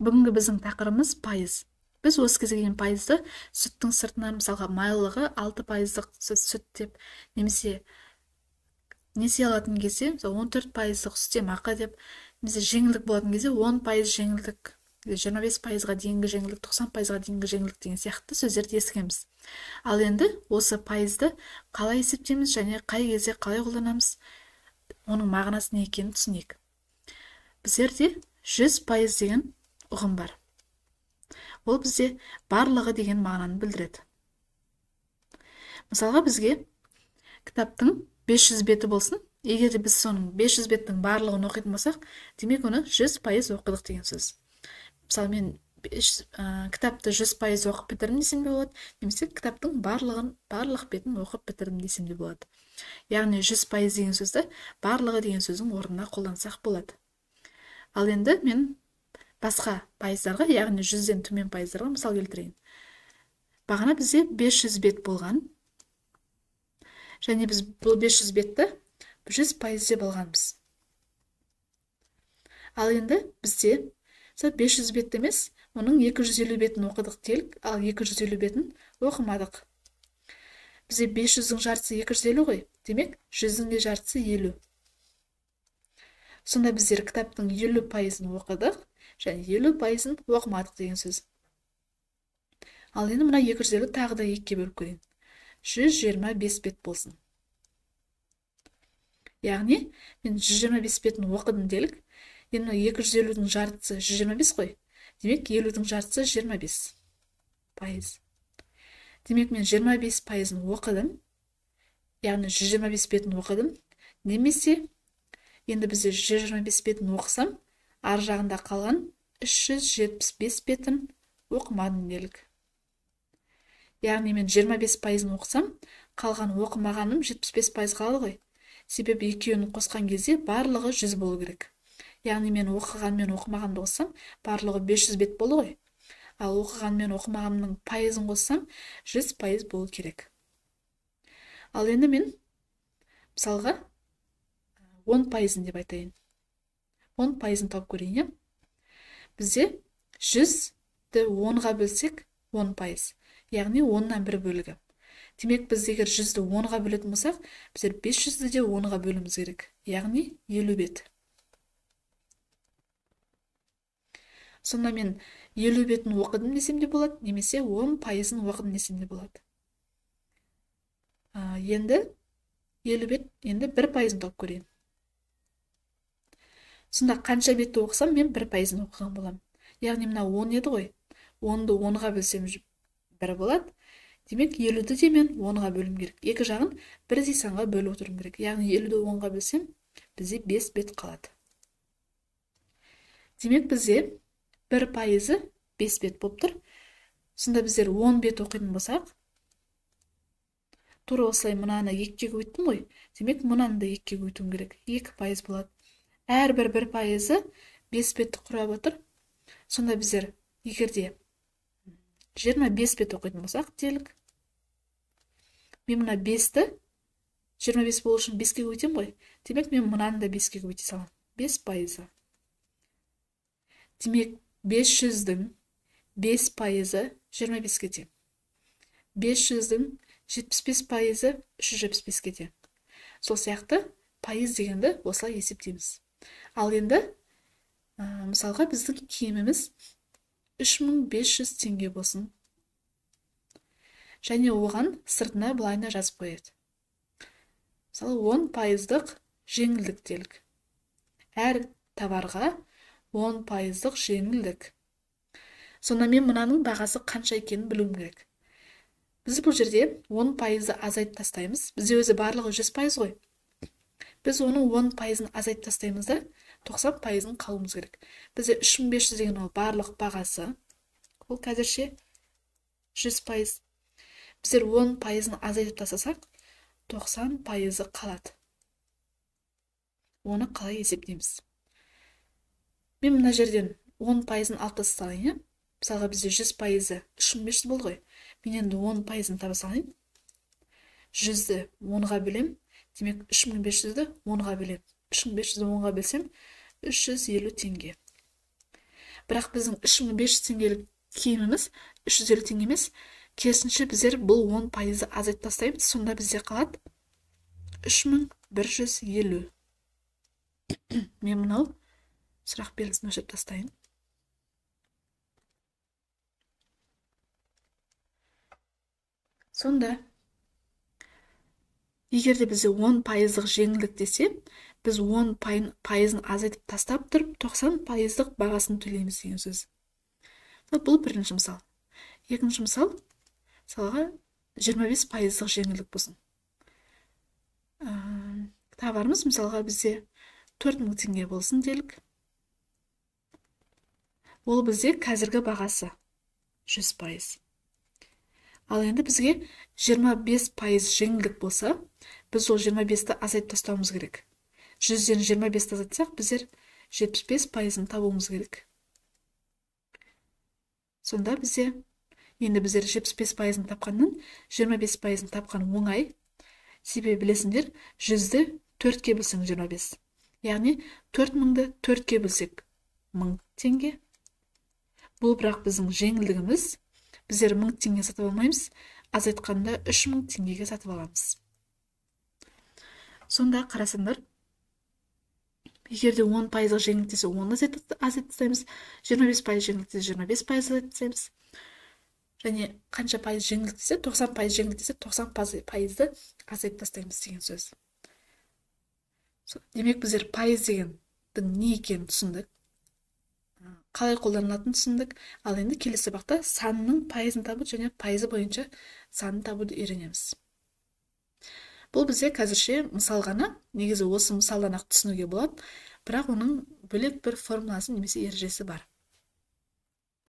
Бүгінгі біздің тақырыбымыз пайыз. Біз осы кезге дейін пайызды сүттің сыртынан, мысалға, майлылығы 6%-лық сүт деп, немесе несие алатын кезде, мысалы, 14%-лық үстемақы деп, немесе жеңілдік болатын кезде 10% жеңілдік, 25%-ға дейінгі жеңілдік, 90%-ға дейінгі жеңілдік деген сияқты сөздерді естігенбіз. Ал енді осы пайызды қалай есептейміз және қай кезде қалай қолданамыз, оның мағынасы не екенін түсінейік. Біздерде 100% деген ұғым бар. Ол бізде барлығы деген мағынаны білдіреді. Мысалға, бізге кітаптың 500 беті болсын. Егер де біз соның 500 беттің барлығын оқитын болсақ, демек оны 100% оқыдық деген сөз. Мысалы, мен кітапты 100% оқып бітірдім десем де болады, немесе кітаптың барлығын, барлық бетін оқып бітірдім десем де болады. Яғни 100% деген сөзді барлығы деген сөздің орнына қолдансақ болады. Ал енді мен басқа пайыздарға, яғни 100-ден төмен пайыздарға мысал келтірейін. Бағана бізде 500 бет болған. Және біз бұл 500 бетті 100% деп алғанбыз. Ал енді бізде 500 бет емес, оның 250 бетін оқыдық делік, ал 250 бетін оқымадық. Бізде 500-дің жартысы 250 ғой, демек 100-дің де жартысы 50. Сонда біздер кітаптың 50%-ын оқыдық және 50%-ын оқымадық деген сөз. Ал енді мына 250 тағы да 2-ге бөліп көрейін. 125 бет болсын. Яғни мен 125 бетін оқыдым делік. Енді мына 250-дің жартысы 125 қой. Демек 50-дің жартысы 25%. Демек мен 25%-ын оқыдым. Яғни 125 бетін оқыдым. Немесе енді бізде 125 бетін оқысам, ар жағында қалған 375 бетін оқымадым делік. Яғни мен 25%-ын оқысам, қалған оқымағаным 75% қалады ғой. Себебі екеуін қосқан кезде барлығы 100 болу керек. Яғни мен оқыған мен оқымағанды қоссам, барлығы 500 бет болды ғой. Ал оқыған мен оқымағанымның пайызын қоссам, 100% болу керек. Ал енді мен мысалға 10%-ын деп айтайын. 10%-ын тауып көрейін, иә? Бізде 100-ді 10-ға бөлсек, 10%. Яғни 10-нан бір бөлігі. Демек, біз егер 100-ді 10-ға бөлетін болсақ, біздер 500-ді де 10-ға бөлуіміз керек. Яғни 50 бет. Сонда мен 50 бетін оқыдым десем де болады, немесе 10%-ын оқыдым десем де болады. Енді 50 бет, енді 1%-ын тауып көрейін. Сонда қанша бетті оқысам, мен 1%-ын оқыған боламын. Яғни мына 10 еді ғой. 10-ды 10-ға бөлсем 1 болады. Демек, 50-ді де мен 10-ға бөлуім керек. Екі жағын бірдей санға бөліп отыруым керек. Яғни 50-ді 10-ға бөлсем, бізде 5 бет қалады. Демек, бізде 1%-ы 5 бет болып тұр. Сонда біздер 10 бет оқитын болсақ, тура осылай мынаны 2-ге көбейттім ғой. Демек, мынаны да 2-ге көбейтуім керек. 2% болады. Әрбір 1%-ы 5 бетті құрап отыр. Сонда біздер егер де 25 бет оқитын болсақ, делік, мен мына 5-ті 25 болу үшін 5-ке көбейтемін ғой. Демек, мен мынаны да 5-ке көбейте саламын. 5%. Демек, 500-дің 5%-ы 25-ке тең. 500-дің 75%-ы 375-ке тең. Сол сияқты пайыз дегенді осылай есептейміз. Ал енді, мысалға, біздің киіміміз 3500 теңге болсын. Және оған сыртына былайына жазып қояды. Мысалы, 10%-лық жеңілдік делік. Әр товарға 10%-лық жеңілдік. Сонда мен мынаның бағасы қанша екенін білуім керек. Біз бұл жерде 10%-ды азайтып тастаймыз. Бізде өзі барлығы 100% ғой. Біз оның 10%-ын азайтып тастаймыз да, 90%-ын қалуымыз керек. Бізде 3500 деген ол барлық бағасы. Ол қазірше 100%. Біздер 10%-ын азайтып тастасақ, 90%-ы қалады. Оны қалай есептейміз? Мен мына жерден 10%-ын алып тастайын, иә? Мысалға, бізде 100%-ы 3500 болды ғой. Мен енді 10%-ын таба салайын. 100-ді 10-ға бөлем. Демек, 3500-ді 10-ға бөлем. 3500-ді 10-ға бөлсем, 350 теңге. Бірақ біздің 3500 теңгелік киіміміз 350 теңге емес. Керісінше біздер бұл 10%-ды азайтып тастаймыз. Сонда бізде қалады 3150. Мен мынау сұрақ белгісін өшіріп тастайын. Сонда егер де бізде 10%-лық жеңілдік десе, біз 10%-ын азайтып тастап тұрып 90%-лық бағасын төлейміз деген сөз. Бұл бірінші мысал. Екінші мысал, мысалға 25%-лық жеңілдік болсын. Товарымыз мысалға бізде 4000 теңге болсын делік. Ол бізде қазіргі бағасы 100%. Ал енді бізге 25% жеңілдік болса, біз ол 25-ті азайтып тастауымыз керек. 100-ден 25-ті азайтсақ, біздер 75%-ын табуымыз керек. Сонда бізде, енді біздер 75%-ын тапқаннан 25%-ын тапқан оңай. Себебі білесіңдер, 100-ді 4-ке бөлсең 25. Яғни 4000-ды 4-ке бөлсек 1000 теңге. Бұл бірақ біздің жеңілдігіміз. Біздер 1000 теңге сатып алмаймыз, азайтқанда 3000 теңгеге сатып аламыз. Сонда қарасаңдар, егер де 10%-лық жеңілдік десе, 10 азайтып тастаймыз, 25% жеңілдік десе, 25% азайтып тастаймыз. Және қанша пайыз жеңілдік десе, 90% жеңілдік десе, 90%-ды азайтып тастаймыз деген сөз. Демек, біздер пайыз дегендің не екенін түсіндік, қалай қолданылатынын түсіндік. Ал енді келесі сабақта санның пайызын табуды және пайызы бойынша санын табуды үйренеміз. Бұл бізде қазірше мысал ғана, негізі осы мысалдан ақ түсінуге болады, бірақ оның бөлек бір формуласы немесе ережесі бар.